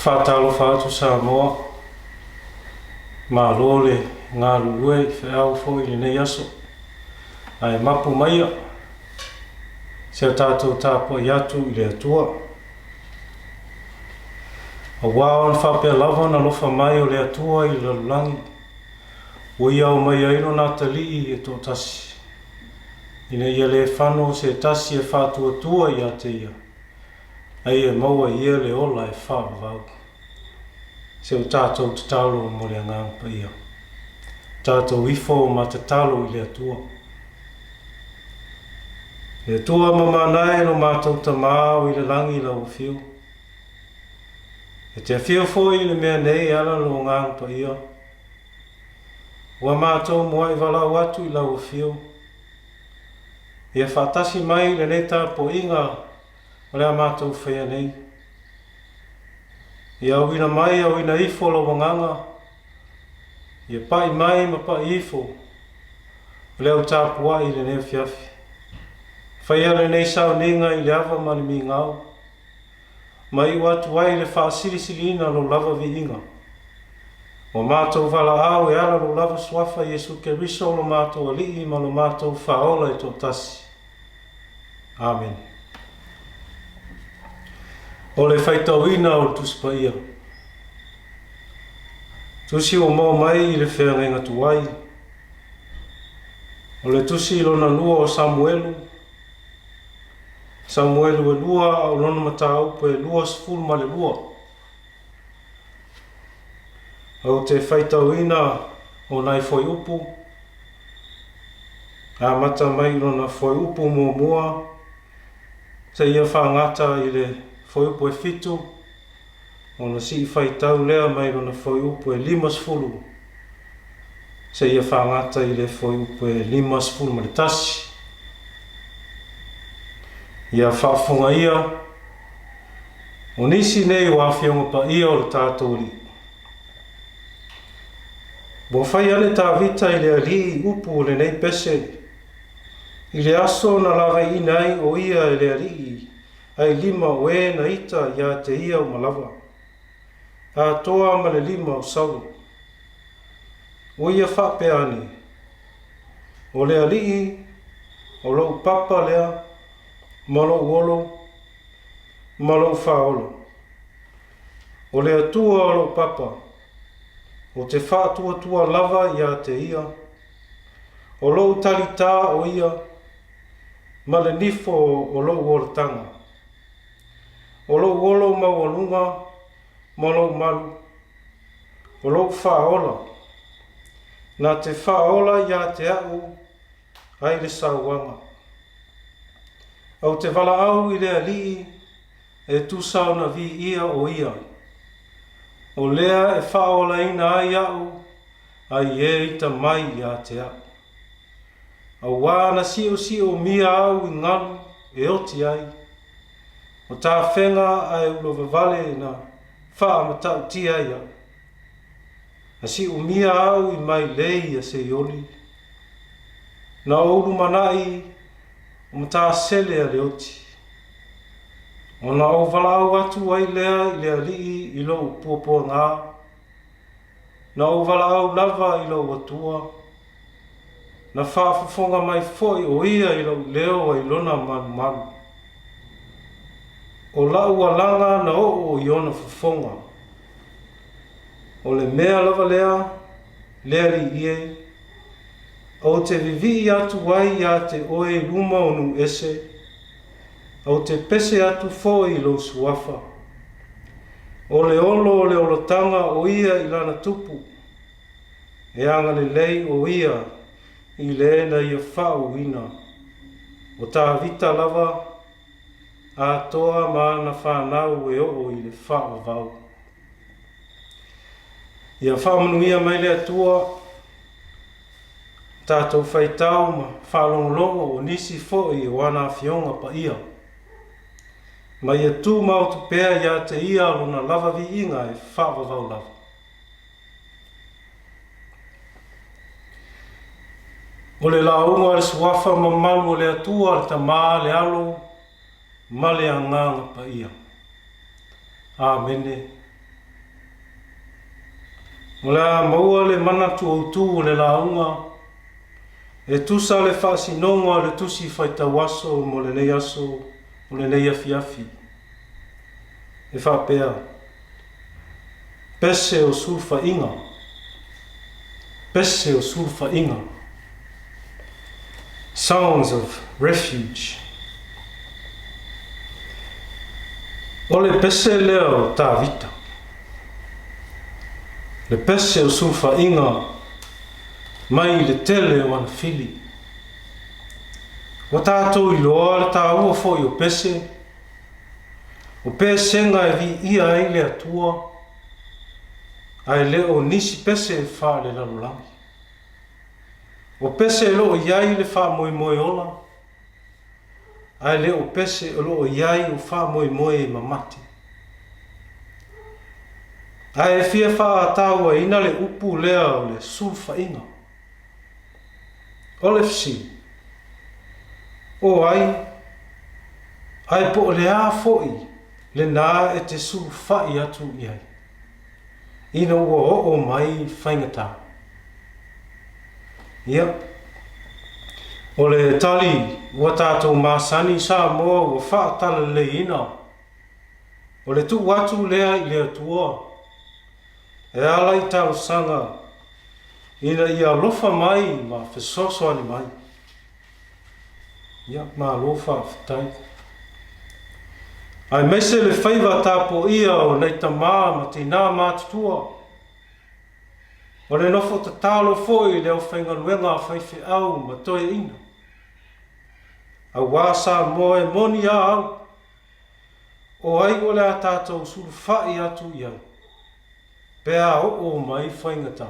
Faatalofa atu Samoa, malo le galulue i feau foi i lenei aso, ae mapu maia si a tatou tapuai atu i le Atua. Aua ona faapea lava ona alofa mai o le Atua i le lalolagi, ua Ia aumaia ai Lona atalii e toatasi, ina ia le fano se tasi e faatuatua ia te Ia, a ia maua e Ia le ola e faavavau. Se o tatou tatalo mo le Agaga Paia. Tatou ifo ma tatalo i le Atua. Le Atua mamana e lo matou Tama o i le lagi lau afio. E te afio foi i le mea nei e ala lo Agaga Paia. Ua matou muai valaau atu i lau afio. Ia faatasi mai lenei tapuaiga o le a matou faia nei. Ia auina mai auina ifo lou agaga, ia pai mai ma pai ifo o le au tapuai i lenei afiafi. Faia lenei sauniga i le ava ma le migao, ma iu atu ai le faasilisiliina lou lava viiga. Ua matou valaau e ala lou lava suafa Iesu Keriso lo matou Alii ma lo matou Faaola e toatasi. Amene. O le faitauina o le Tusi Paia. Tusi ua maua mai i le feagaiga tuai. O le tusi lona lua o Samuelu. Samuelu e lua a o lona mataupu e 22. Ou te faitauina o nai fuaiupu, amata mai i lona fuaiupu muamua seia faagata i le fuaiupu e fitu, ona sii faitau lea mai lona fuaiupu e 50 seia faagata i le fuaiupu e 51. Ia faafofoga ia, o nisi nei o afioga paia o le tatou Alii. Ua fai ane Tavita i le Alii upu o lenei pese, i le aso na laveiina ai o ia e le Alii ai lima o e na ita ia te ia uma lava, atoa ma le lima o Saulo. Ua ia faapea ane, O le Alii, o lou papa lea, ma lou olo, ma lou faaola. O le Atua o lou papa, ou te faatuatua lava ia te ia, o lou talitā o ia, ma le nifo o lou olataga. O lou olo maualuga ma lou malu, o lou faaola, na te faaola ia te au ai le sauaga. Ou te valaau i le Alii e tusa ona viia o ia, o lea e faaolaina ai au ai e ita mai ia te au. Auā na siosiomia au i ngalu e oti ai, o tafega ae ulavavale na faamatautia ai au. Na siumia au i mailei a Seioli, na ou lumanai o matasele a le oti. Ona ou valaau atu ai lea i le Alii i lou puapuaga, na ou valaau lava i lou Atua, na faafofoga mai foi o Ia i lou leo ai lona malumalu. O lau alaga na oo i ona fofoga. O le mea lava lea, le Alii e, ou te vivii atu ai ia te oe i luma o nuu ese, ou te pese atu foi i lou suafa. O le olo o le olataga o ia i lana tupu, e agalelei o ia i le na ia faauuina. O Tavita lava, atoa ma ana fanau e oo i le faavavau. Ia faamanuia mai le Atua tatou faitau ma faalogologo o nisi foi o ana afioga paia. Ma ia tumau pea ia te ia lona lava viiga e faavavau lava. O le lauga a le Suafa mamalu o le Atua, le Tama, le Alo ma le Agaga Paia. Amene. O le a maua le manatu autū o le lauga e tusa le faasinoga o le Tusi Faitau Aso mo lenei aso o lenei afiafi. E faapea, Pese o sulufaiga, pese o sulufaiga, Songs of Refuge. O le pese lea o Tavita, le pese o sulufaiga mai le tele o ana fili. Ua tatou iloa le taua foi o pese, O pesega e viia ai le Atua, ae le o nisi pese faalelalolagi. O pese o lo o i ai le faamoemoe ola, ae le o pese o lo o i ai o faamoemoe mamate. Ae e fia faatauaina le upu lea o le sulufaiga. O le fesili, O ai, ae po o le a foi lenā e te sulufai atu i ai, ina ua oo mai faigata? Ia, o le tali ua tatou masani i Samoa ua faatalaleiina, o le tuu atu lea i le Atua e ala i talosaga ina ia alofa mai ma fesoasoani mai. Ia, malo faafetai. Aemaise le faiva tapuaia o nai tamā ma tinā matutua. O le nofo tatalo foi i le aufaigaluega a faifeau ma toeaiina. Auā Samoa e moni a au, o ai o le a tatou sulufai atu i ai pe a oo mai faigata?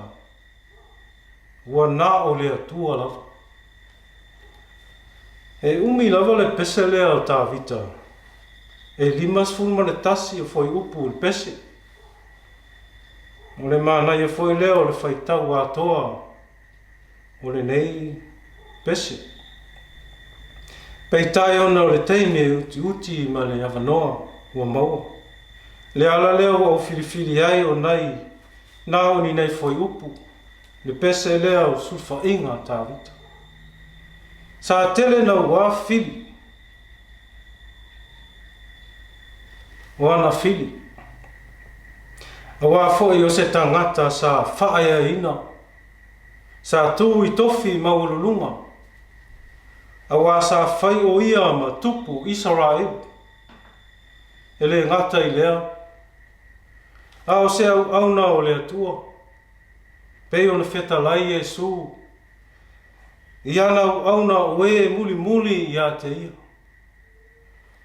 Ua na o le Atua lava. E umi lava le pese lea o Tavita, e 51 o fuaiupu i le pese. O le manaia foi lea o le faitau atoa o lenei pese. Peitai ona o le taimi e utiuti ma le avanoa ua maua, le ala lea ua ou filifili ai o nai na o ni nai fuaiupu, le pese lea o sulufaiga a Tavita. Sa tele naua fili o ana fili, aua foi o se tagata sa faaeaina Sa tu i tofi maualuluga, auā sa fai o ia ma tupu Isaraelu. E le gata i lea, a o se auauna o le Atua, pei ona fetalai Iesu i ana auauna o e mulimuli ia te ia,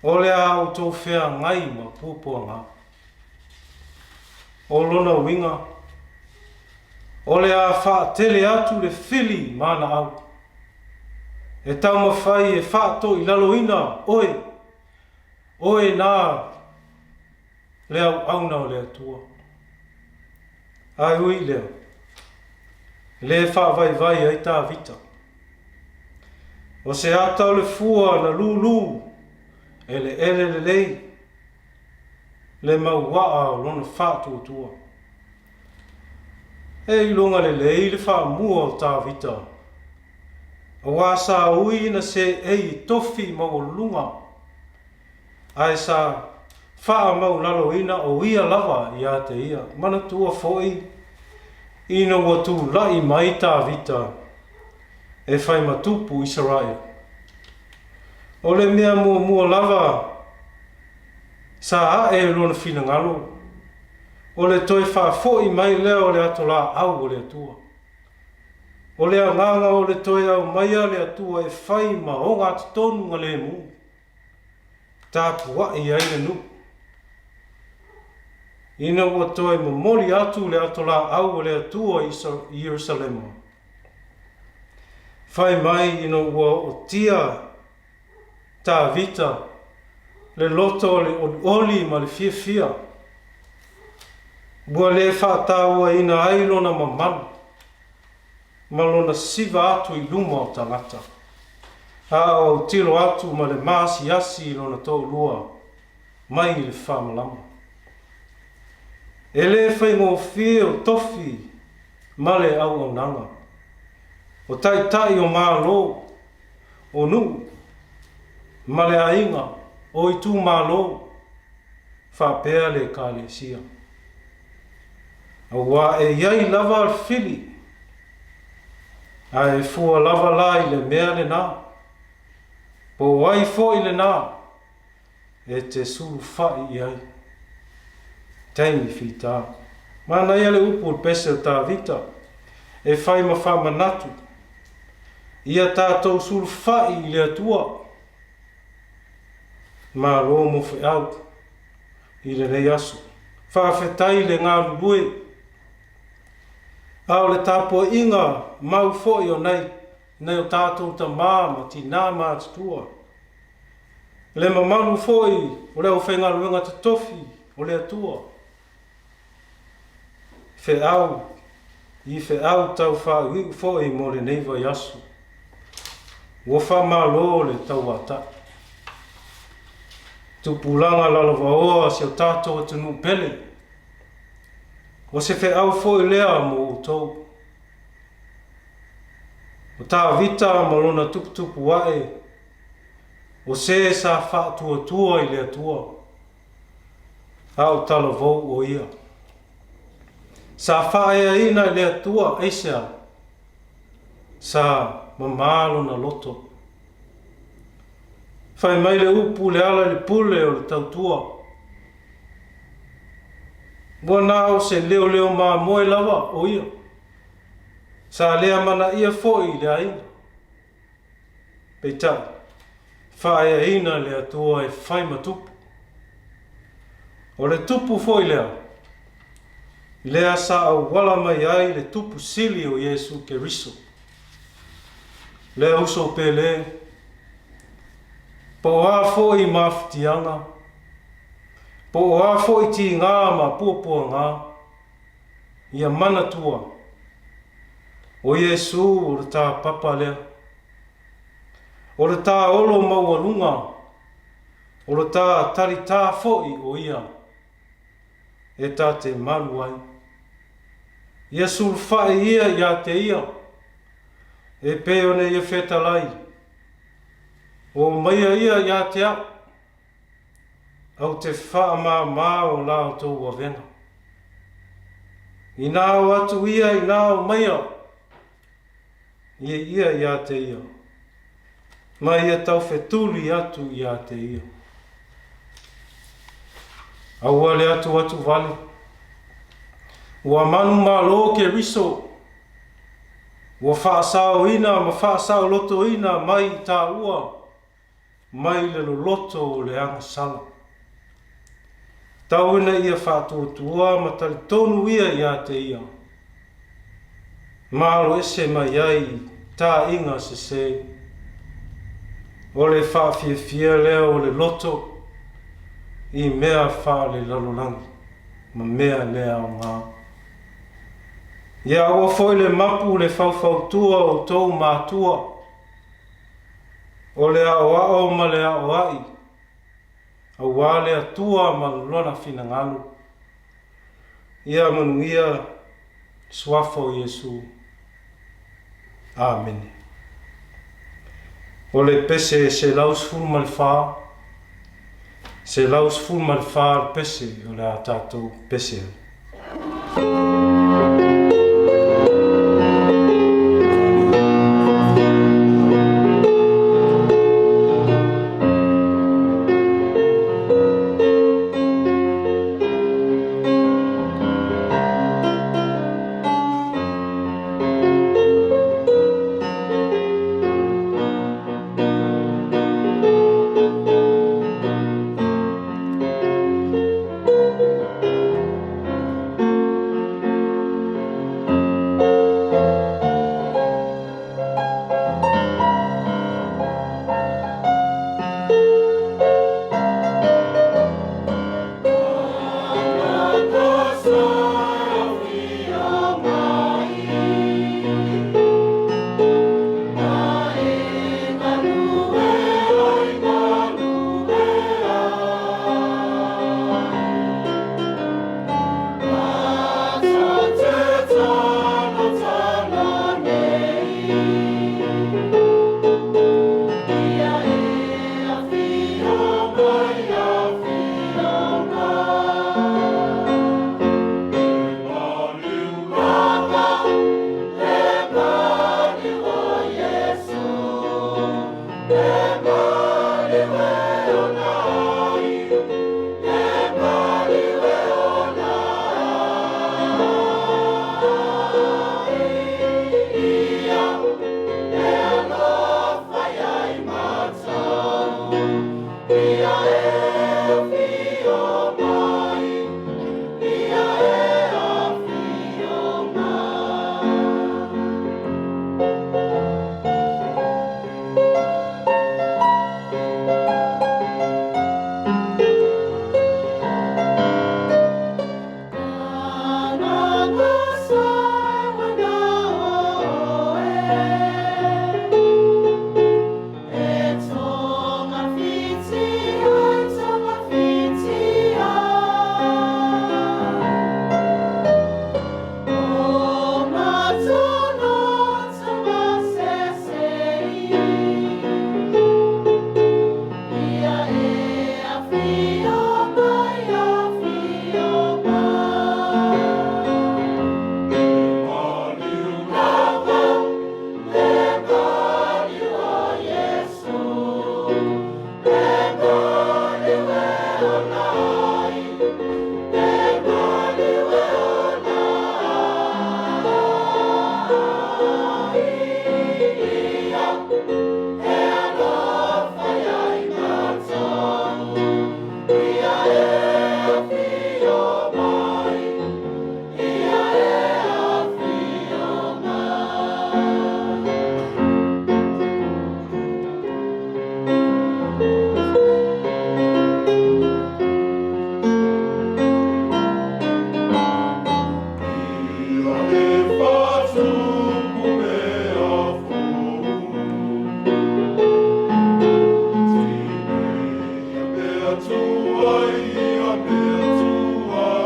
O le a outou feagai ma puapuaga. O lona uiga, o le a faatele atu le fili ma naau, e taumafai e faatoilaloina oe, oe na le auauna o le Atua. Ae ui i lea, e le faavaivai ai Tavita. O se ata o le fua na lūlū eleele lelei le mauaa o lona faatuatua. E iloga lelei le faamua o Tavita, aua sa ui ina seei i tofi maualuluga, ae sa faamaulaloina o ia lava ia te ia. Manatua foi ina ua tulai mai Tavita e fai ma tupu Isaraelu. O le mea muamua lava sa ae lona finagalo, o le toe faafoi mai lea o le atolaau o le Atua. O le agaga o le toe aumaia le Atua e fai ma ogatotonu galemu, tapuai ai le nuu. Ina ua toe momoli atu le atolaau o le Atua i Ierusalema, fai mai ina ua ootia Tavita. le loto o le olioli ma le fiafia, ua le faatauaina ai lona mamalu ma lona siva atu i luma o tagata, a o autilo atu ma le maasiasi i lona toalua mai i le faamalama. E le faigofie o tofi ma le auaunaga, o taitai o Malo, o nuu, ma le aiga, o itumalo, faapea le Ekalesia. Aua e i ai lava le fili, ae fua lava la i le mea lena, po o ai foi lena e te sulufai i ai. Taimi fita. Manaia le upu o le pese o Tavita e fai ma faamanatu, Ia tatou sulufai i le Atua. Malo mo feau i lenei aso. Faafetai i le galulue. A o le tapuaiga mau foi o nai nai o tatou tama ma tinā matutua. Le mamalu foi o le aufaigaluega totofi o le Atua. Feau i feau tau faaiuiu foi mo lenei vaiaso. Ua faamalo le tauatai. Tupulaga lalovaoa si o tatou atunuu pele. O se feau foi lea mo outou. O Tavita ma lona tuputupu ae, o se sa faatuatua i le Atua, a o talavou o ia. Sa faaeaina e le Atua, aisea? Sa mamā lona loto. Fai mai le upu le ala i le pule o le tautua. Ua na o se leoleo mamoe lava o ia. Sa le amanaia foi i le aiga. Peitai, faaeaina le Atua e fai ma tupu. O le tupu foi lea, lea sa auala mai ai le tupu sili o Iesu Keriso. Lea uso pele, po o a foi mafatiaga, po o a foi tigā ma puapuagā, ia manatua, o Iesu o le tāpapa lea. O le tāolo maualuga, o le tā taritā foi o ia e ta te malu ai. Ia sulufai ia ia te ia, e pei ona ia fetalai, O maia ia ia te au, au te faamāmā o la outou avega. Inā o atu ia, inā o maia, ia ia ia te ia, ma ia taufetuli atu ia te ia. Aua le atu atu vale. Ua manumalo Keriso, ua faasaoina ma faasaolotoina mai i tāua mai le loloto o le agasala. Tau ina ia faatuatua ma talitonu ia ia te ia, ma alo ese mai ai i tāiga sesē. O le faafiafia lea o le loto i mea faalelalolagi ma mea le aoga. Ia aua foi le mapu le faufautua o outou matua, o le aoao ma le aoai, aua le Atua ma Lona finagalo. Ia manuia le Suafa o Iesu. Amene. O le pese 114, 114 le pese o le a tatou pese ai. mai ia mea tuai.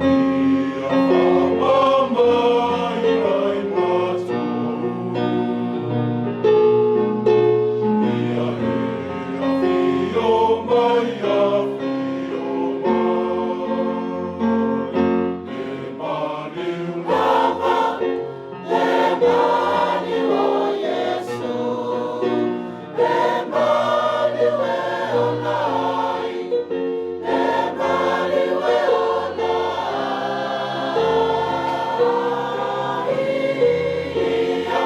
Ia faamamaina i matou. Ia e afio mai, afio mai. Le maliu lava, le maliu o Iesu, le maliu e ola ai, le maliu e ola ai. Ia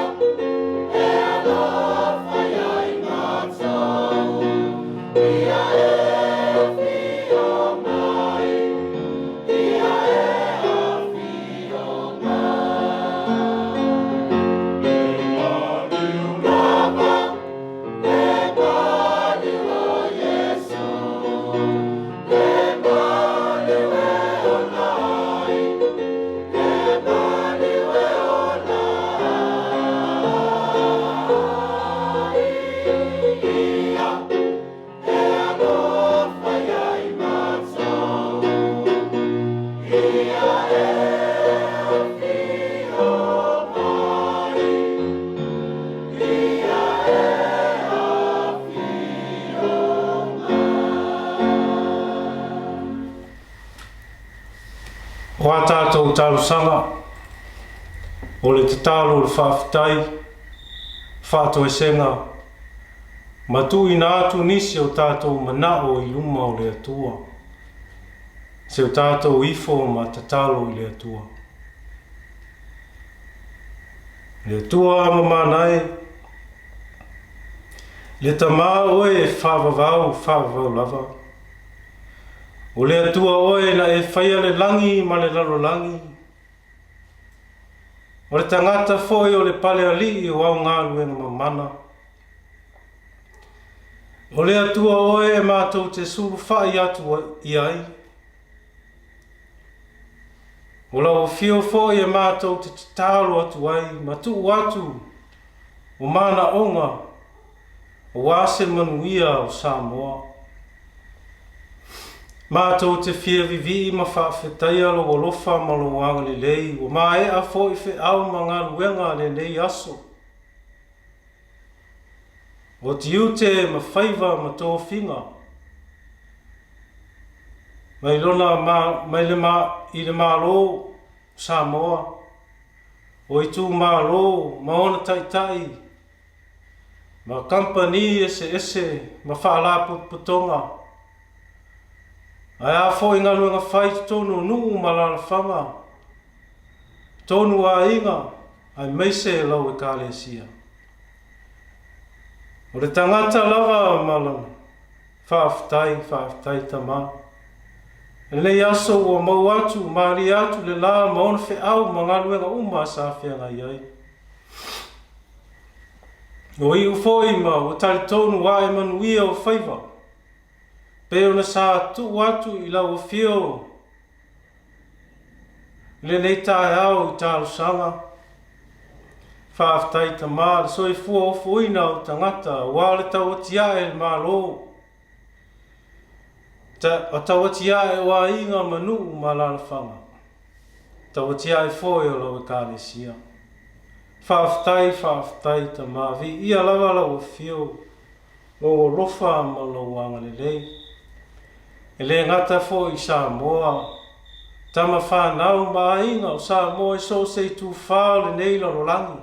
e alofa ia i matou, ia e afio mai, ia e afio mai. Le maliu lava, le maliu o Iesu, le maliu e ola ai, le maliu e ola ai. Ia e alofa ia i matou, ia e afio mai, ia e afio mai. O a tātou talosaga, o le tatalo o le faafetai, faatoesega, ma tuuina atu nisi o tātou manao i luma o le Atua. Se o tātou ifo ma tatalo i le Atua. Le Atua mamana e, le Tama oe e faavavau, faavavau lava. O le Atua oe na e faia le lagi ma le lalolagi. O le tagata foi o le palealii o au galuega mamana. O le Atua oe e matou te sulufai atu i ai. O lau afio foi e matou te tatalo atu ai ma tuu atu o manaoga aua se manuia o Samoa. Matou te fia vivii ma faafetaia lou alofa ma lou agalelei ua maea foi feau ma galuega lenei aso. O tiute ma faiva ma tofiga mai lona mai le i le Malo o Samoa, o itumalo ma ona taitai ma kamupani eseese ma faalapotopotoga, ae a foi galuega fai i totonu o nuu ma alaalafaga, totonu o aiga aemaise lau Ekalesia. O le tagata lava ma lana faafetai, faafetai Tama. I lenei aso ua maua atu, malie atu le la ma ona feau ma galuega uma sa feagai ai. Ua iu foi ma ua talitonu ae manuia o faiva, pei ona sa tuu atu i lau afio i lenei taeao i talosaga. Faafetai Tama, le soifua ofoina o tagata aua le tauatiae i le Malo, ta, tauatiae o aiga ma nuu ma alaalafaga, tauatiae foi o lau Ekalesia. Faafetai, faafetai Tama, viia lava lau afio, lou alofa ma lou agalelei. E le gata foi i Samoa, tama fanau ma aiga o Samoa i so o se itufā o lenei lalolagi.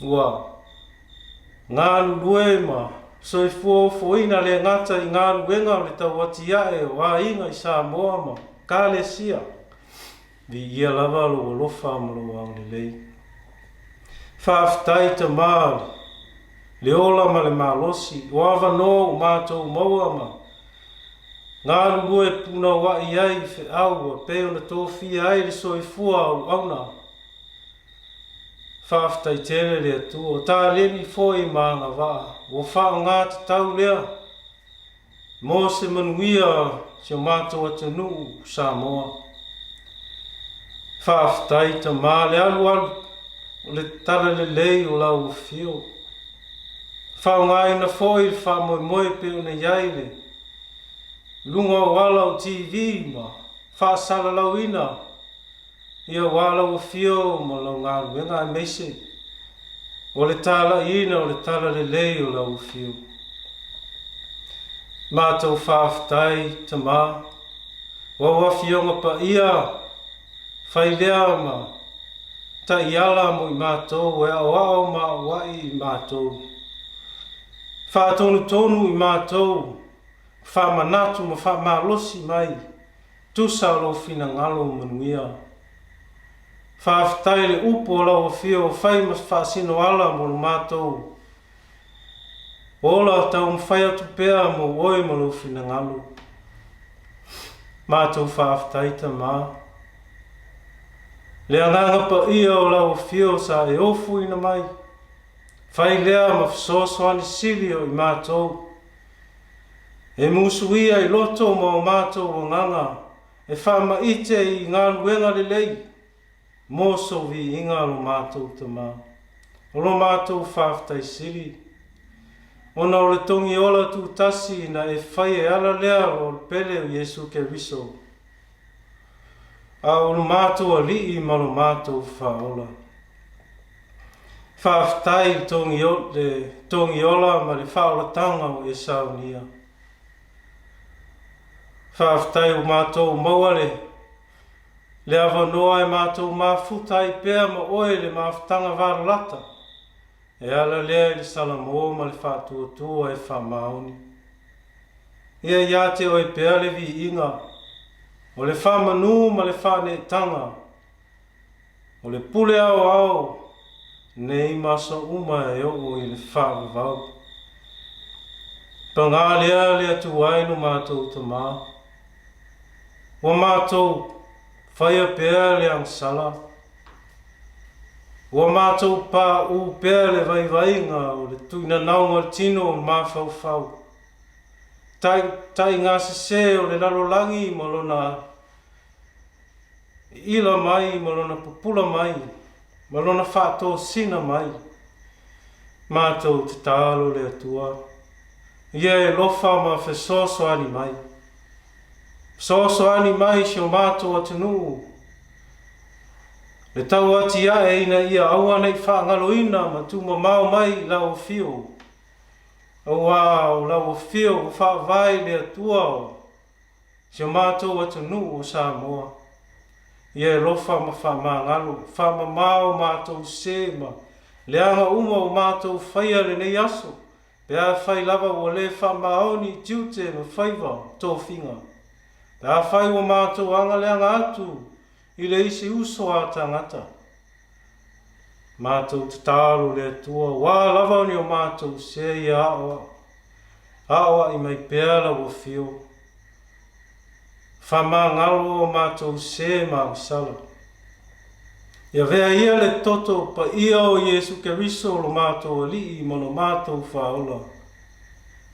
Ua galulue ma soifua ofoina le gata i galuega o le tauatiae o aiga i Samoa ma Ekalesia. Viia lava lou alofa ma lou agalelei. Faafetai Tama le ola ma le malosi o avanoa ua matou maua ma galulue punouai ai i feau ua pei ona tofia ai le soifua auauna. Faafetai tele le Atua, o taleni foi ma agavaa ua faaaoga tatau lea mo se manuia o si o matou atunuu Samoa. Faafetai Tama le alualu o le talalelei o lau afio. Faaaogaina foi le faamoemoe e pei ona i ai le luga o ala o TV ma faasalalauina ia aua lau afio ma lau galuega aemaise o le talaiina o le talalelei o lau afio. Matou faafetai Tama o au afioga paia fai lea ma taiala mo i matou e aoao ma aoai i matou. Faatonutonu i matou, faamanatu ma faamalosi mai tusa o lou finagalo manuia. Faafetai i le upu o lau afio ua fai ma faasino ala mo lo matou ola taumafai atu pea mo oe ma lou finagalo. Matou faafetai Tama. Le agaga paia o lau afio sa e ofuina mai, fai lea ma fesoasoani sili o i matou. E musuia i loto ma o matou agaga e faamaite i galuega lelei mo sou viiga lo matou Tama. O lo matou faafetai sili, ona o le togiola tutasi na e fai e ala lea lo le pele o Iesu Keriso, a o lo matou Alii ma lo matou Faaola. Faafetai i le togiola ma le faaolatanga o e saunia. Faafetai ua matou maua le le avanoa e matou mafuta ai pea ma oe i le mafutaga valalata e ala lea i le Salamo ma le faatuatua e faamaoni. Ia ia te oe pea le viiga, o le faamanu ma le faaneetaga, O le pule aoao nei ma aso uma e oo i le faavavau. Pagā lea le Atua ai lo matou Tama. Ua matou faia pea le agasala. Ua matou paʻū pea le vaivaiga o le tuinanauga o le tino o le mafaufau. Taʻigasese o le lalolagi ma lona Iila mai ma lona pupula mai ma lona faatosina mai. Matou te taalo le Atua, Ia e alofa ma fesoasoani mai. Fesoasoani mai si o matou atunuu, le tauatiae ina ia aua ne i faagaloina ma tuumamao mai i lau afio, aua o lau afio ua faavae i le Atua o Si o matou atunuu o Samoa, ia e alofa ma faamagalo, faamamao matou se ma leaga uma o matou faia lenei aso, pe afai lava ua le faamaoni i tiute ma faiva o tofiga, pe afai ua matou agaleaga atu i le isi uso a tagata. Matou tatalo le Atua, ua lava ni o matou se ia aoao, aoaʻi mai pea lau afio. Faamagalo o matou se ma agasala. Ia avea ia le toto paia o Iesu Keriso lo matou Alii ma lo matou Faaola,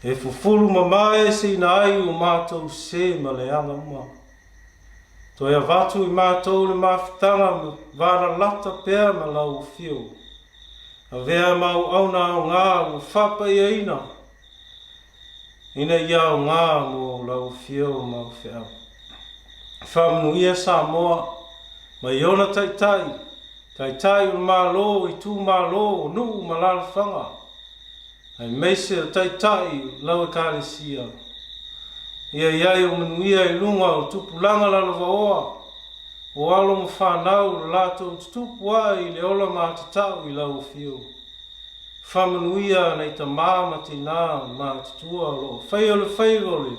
e fufulu mamaeseina ai o matou se ma leaga uma. Toe avatu i matou le mafutaga ma valalata pea ma lau afio. Avea ma auauna aoga ua faapaiaina ina ia aoga mo lau afio ma au feau. Faamanuia Samoa ma i ona taitai, taitai o le Malo, itumalo, nuu ma alalafaga. Aemaise o Taitai o lau Ekalesia. Ia i ai o manuia i luga o tupulaga lalovaoa, o alo ma fanau lo latou tutupu ae i le ola matatau i lau afio. Faamanuia nai tama ma tina matutua o lo o faia le faiva o le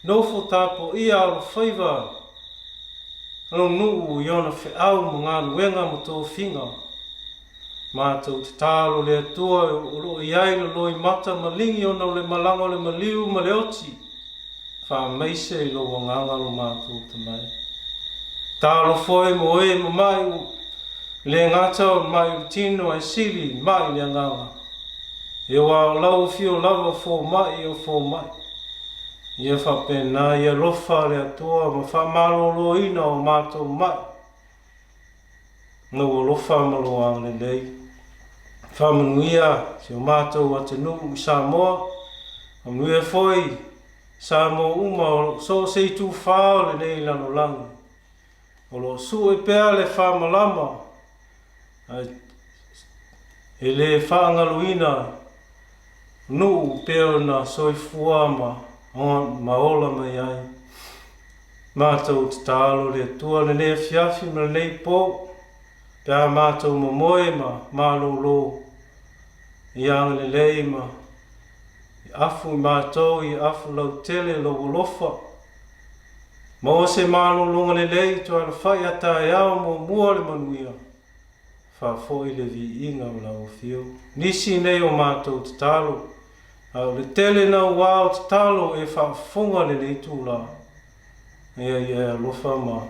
nofo tapuaia alofaiva lou nuu i ona feau ma galuega ma tofiga. Matou tatalo le Atua o lo o i ai le loimata ma ligi ona o le malaga o le maliu ma le oti, faamaise i lou agaga lo matou tamai. Talo foi mo e ma mai u le gata o mai u tino ae sili mai le agaga. Eoa o lau afio lava fomai o fomai. Ia faapena ia alofa le Atua ma faamaloloina o matou mai. Lou alofa ma lou agalelei. Faamanuia si o matou atunuu i Samoa, faamanuia foi Samoa uma o lo o so o se itufa o lenei lalolagi. O lo o sue pea le faamalama ae e le faagaluina nuu pei ona soifua ma ma ola mai ai. Matou tatalo i le Atua lenei afiafi ma lenei po, pe a matou momoe ma malolo ia agalelei ma i afu i matou i afu lautele lou alofa. Maua se malologa lelei i tualafai a taeao muamua le manuia, faafoi le viiga o lau afio. Nisi nei o matou tatalo, a o le tele naua o tatalo e faafofoga lenei itula. Ia ia e alofa ma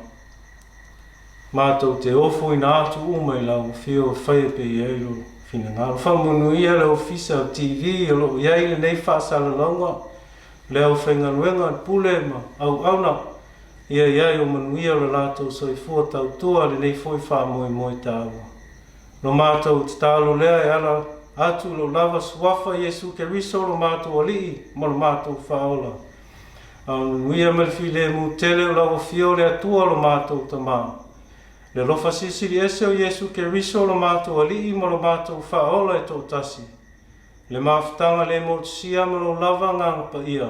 matou te ofoina atu uma i lau afio e faia pea i ai lou finagalo. Faamanuia le Ofisa o le TV o lo o i ai lenei faasalalauga, le aufaigaluega, le pule ma auauna, ia i ai o manuia lo latou soifua tautua lenei foi faamoemoe taua. Lo matou tatalo lea e ala atu i lou lava Suafa Iesu Keriso lo matou Alii ma lo matou Faaola. A o manuia ma le filemu tele o lau Afio le Atua lo matou Tama. Le alofa silisili ese o Iesu Keriso lo matou Alii ma lo matou Faaola e toatasi. Le mafutaga le motusia ma lou lava Agaga Paia,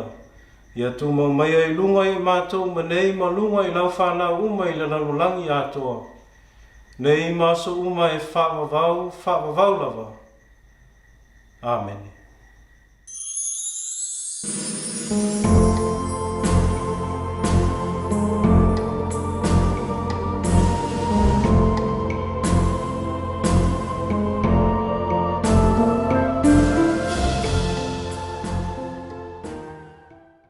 ia tumau maia i luga i matou uma nei ma luga i lau fanau uma i le lalolagi atoa, nei ma aso uma e faavavau, faavavau lava. Amene.